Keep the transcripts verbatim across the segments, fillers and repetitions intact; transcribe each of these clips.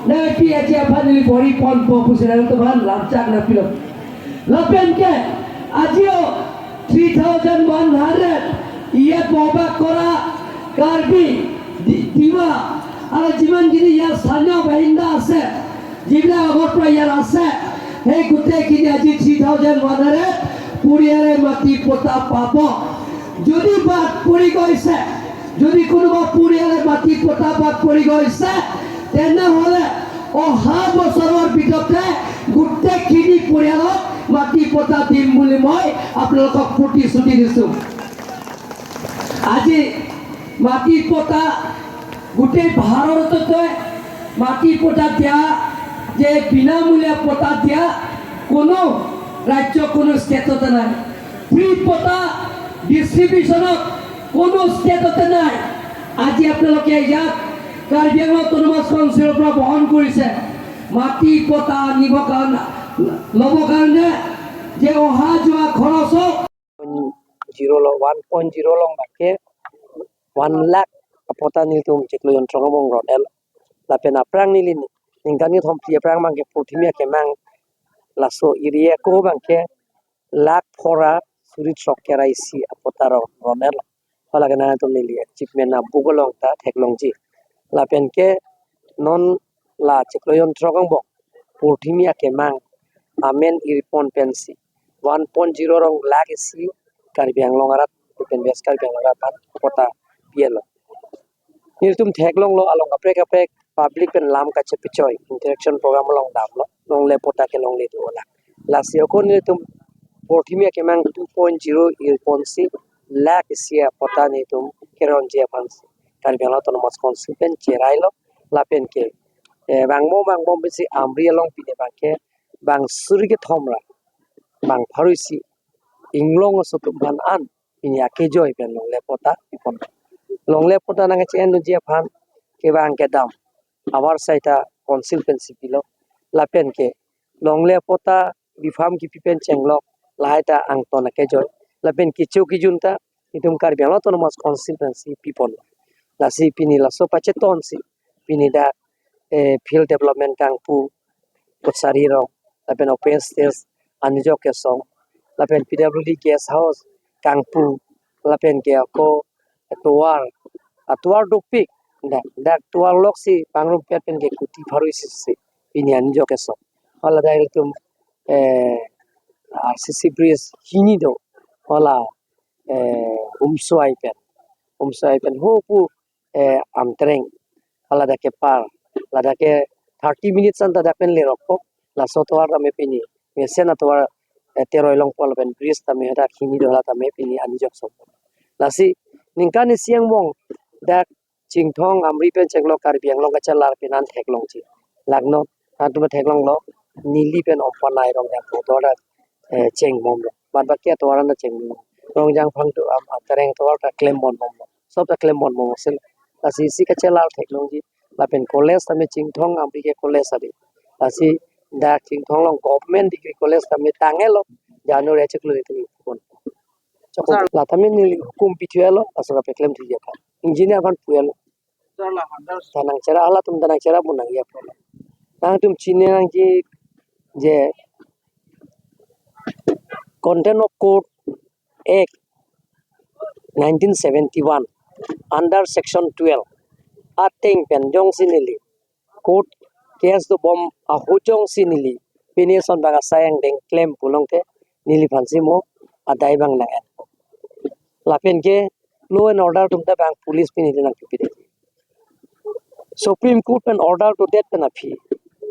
Nangpi aji aphan neli bor-i ponpo pusi nangtum aphan lamchak nangpilo. Lapen ke ajio three thousand one hundred iyat bobak kora Karbi, Di-, Diwa, aru jiman kini iyat sanya bahinda ase, jibla agor pra iyat ase, he gute kini aji three thousand one hundred puriyale mati pota pabo. Jodi bat puri goise, যদি কোনোবা পৰিয়ালে মাটি পটা বাদ পৰি গৈছে, তেনেহ'লে অহা বছৰৰ ভিতৰতে গোটেইখিনি পৰিয়ালক মাটি পটা দিম বুলি মই আপোনালোকক প্ৰতিশ্ৰুতি দিছো। আজি মাটি পটা গোটেই ভাৰততে মাটি পটা দিয়া, যে বিনামূলীয়া পটা দিয়া কোনো ৰাজ্য, কোনো ষ্টেটতে নাই। ফ্ৰী পটা ডিষ্ট্ৰিবিউচনত কোনো ষ্টেটতে নাই। আজি আপোনালোকে ইয়াত কাৰ্বি আংলং অট'নমাছ কাউন্সিলৰ পৰা বহন কৰিছে মাটি পটা আনিব কাৰণে, ল'ব কাৰণে যে অহা যোৱা খৰচ হওক। Zero lo, one point zero along abangke one lakh apota nelitum chiklo jonthrok angbong ron-et. Lapen aphrang neli ningkan kethom phli aphrang abangke Purthimi Akemang laso area ako abangke lakh phora suri throk kera isi apota ron, ron-et. Hala ke nangtum neli achievement abook along ta theklongji. Lapen ke non la chiklo jonthrok angbong Purthimi Akemang amen irpon pensi one point zero rong lakh isi Karbi Anglong arat, pen West Karbi Anglong arat aphan pota pi-etlo. Nelitum theklonglo, along kaprek kaprek public pen lam kachepechoi interaction program along damlo, longle pota ke longle do lang. Lasi ako nelitum Purthimi Akemang two point zero irponsi lakh isi apota nelitum keronji aphansi Karbi Anglong Autonomous Council pen cherailo. Lapen ke, eh, vangbom vangbom pensi Amri along pine abangke bang suri kethom ra bang pharo isi inglong aso atum aphan an pine akejoi pen longle pota pipon. Longle pota nangche-endunji aphan kevang kedam abar saita council pensi pilo. Lapen ke longle pota biphan kipi pen chenglok lahai ta angton akejoi. Lapen kecho kejun ta itum Karbi Anglong Autonomous Council pensi pipon. Lasi pini laso pachetonsi pini dak, eh, field development kangpu Kutsari rong, lapen open stage Anijok Kesong, lapen P W D guest house kangpu, lapen ke ako tovar, atovar dopik, dak, dak tovar loksi pangrumpet pen ke kuti pharo isi si pini Anijok Kesong. Hala dak itum, eh, R C C bridge hini do, hala, eh, Umswai pen, Umswai pen ho pu, eh, Amtereng, hala dak kepar, ladak ke thirty minutes an ta dak pen lerokpo, laso tovar tame pini mesen atovar, eh, teroi longpo lapen bridge tame dak hini do, hala tame pini Anijok Kesong. Lasi ningkan isi angbong dak Chinthong Amri pen chenglok Karbi Anglong kachelar pen an theklongji. Lake non, nangtum theklonglo, neli pen Ompanai Rongjang Phangthor dak, eh, cheng bomlo. Bad baki atovar an ta cheng bomlo. Rongjang Phangthor, am, Amtereng tovar ta klem bon bomlo. Sob ta klem bon bomlo sel. Lasi isi kachelar theklongji. Lapen college tame Chinthong Amri ke college ave. Lasi dak Chinthong along Government Degree College tame tang-etlo. January chiklo itum pon. Chokon. Sir. La tame neli hukum pithu-etlo, laso kapeklem thuji aphan. Engineer aphan pu-etlo. Sir, la hundred. Thanang chera, halatum thanang chera pu nangji aphan. Nangtum chini nangji je Contempt of Court Act nineteen seventy-one under section twelve ateng pen jongsi neli court case dobom ahut jongsi neli pini ason bang asai angdeng klem pulote neliphansi mo adai bang nang-en. Lapen ke law and order atum ta bang police pini nangpipe. Supreme Court pen order dodet pen aphi,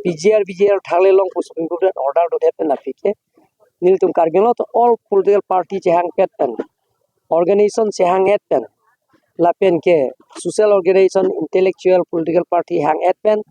P G R, V G R thakle long pu Supreme Court pen order dodet pen aphi ke nelitum Karbi Anglong ta all political party chehangpet pen, organization chehang-et pen, lapen ke social organization, intellectual, political party hang-et pen,